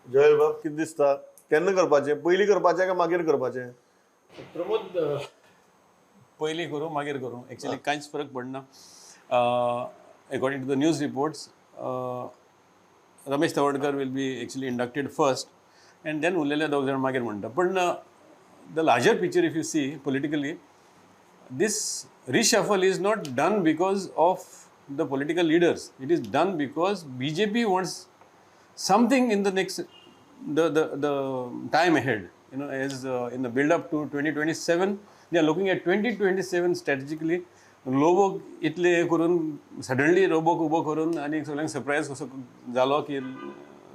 जयल बाब, कितें दिसता, केन्ना करपाचें? पयलीं करपाचें काय मागीर करपाचें? प्रमोद, पयलीं करूं, मागीर करूं, एक्चुअली कांयच फरक पडना. According to the news reports, Ramesh Tawadkar will be actually inducted first and then उरलेले दोग जाण मागीर म्हणटा. पण the larger picture, if you see politically, this reshuffle is not done because of the political leaders. It is done because BJP wants something in the next the time ahead. As in the build up to 2027, they are looking at 2027 strategically. Lobo इतले हे करून, suddenly लोबोक उबो करून आनी सगळ्यांक surprise कसो जालो की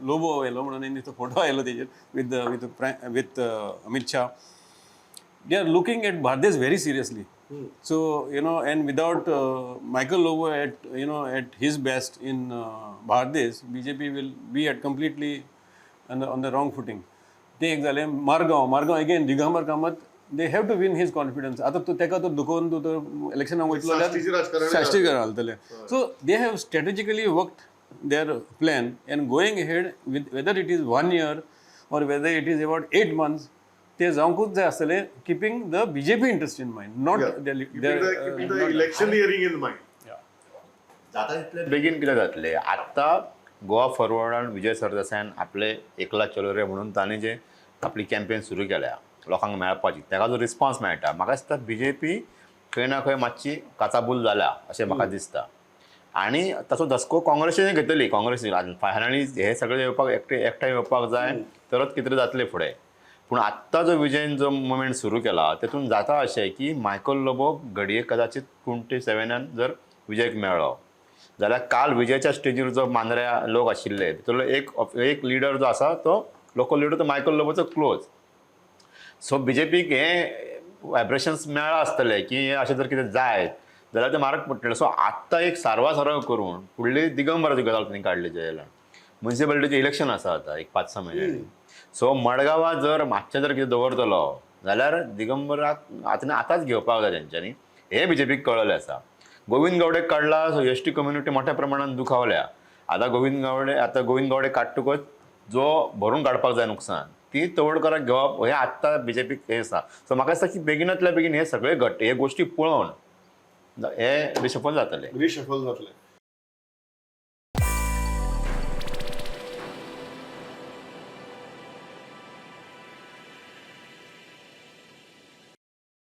लोबो येयलो म्हणून आनी तो फोटो आयलो तेजेर with Amit Shah. They are looking at Bardez very seriously. So, and without Michael Lobo at, you know, at his best in Bardez, BJP will be at completely on the wrong footing. ते एक जालें. Margao, Margao again Digambar Kamat, they have to win his confidence. आतां तूं तेका तो दुखोवन तूं तर इलेक्शनाक वयतलो साश्टीचें राजकारण. साश्टी घालतले. So they have strategically worked their plan and going ahead with, whether it is one year or whether it is about 8 months, ते जावंकूच जाय आसतले, keeping the BJP interest in mind, not Keeping the electioneering in mind. जाता तितले बेगीन कितें जातलें. आत्तां गोवा फॉरवर्डान, विजय सरदेसायान आपले एकला चलो रे म्हणून ताणें जे आपली कॅम्पेन सुरू केल्या लोकांक मेळपाची, ताका जो रिस्पॉन्स मेळटा, म्हाका दिसता बीजेपी खंय ना खंय मातशी काचाबूल जाल्या अशें म्हाका दिसता आनी ताचो धसको काँग्रेसीन घेतली. काँग्रेस फायनली हे सगळे येवपाक, एकटे एकठांय येवपाक जाय, तरच कितें जातलें फुडें. पूण आत्तां जो विजयन जो मुवमेंट सुरू केला, तेतून जाता अशें की मायकल लोबो घडये कदाचित 27नान जर विजयक मेळ्ळो जाल्यार, काल विजयच्या स्टेजीर जो मांद्र्या लोक आशिल्ले, भितरलो एक एक लिडर जो आसा, तो लोकल लिडर, तो मायकल लोबोचो क्लोज. सो बीजेपीक हे वायब्रेशन्स मेळ्ळा आसतले की हे अशें जर कितें जायत जाल्यार ते म्हारग पडटले. सो आत्तां एक सारवा सारव करून फुडली दिगंबराची गजाल तेणी काडली. जयला मुन्सिपालिटीचें इलेक्शन आसा आतां एक 5-6 म्हयन्यांनी. सो मडगांवां जर मातशें जर कितें दवरतलो जाल्यार दिगंबराक आतां आतांच घेवपाक जाय तेंच्यांनी, हें बीजेपीक कळ्ळें आसा. गोविंद गावडेक काडला, सो एसटी कम्युनिटी मोठ्या प्रमाणान दुखावल्या. आतां गोविंद गावडे काडटकच जो भरून काडपाक जाय नुकसान, ती तवडकराक घेवप, हें आत्तां बीजेपीक हें आसा. सो म्हाका दिसता की बेगिनातल्या बेगीन हे सगळे घट हे गोश्टी पळोवन हे रिशफल जातले. रिशफल जातलें.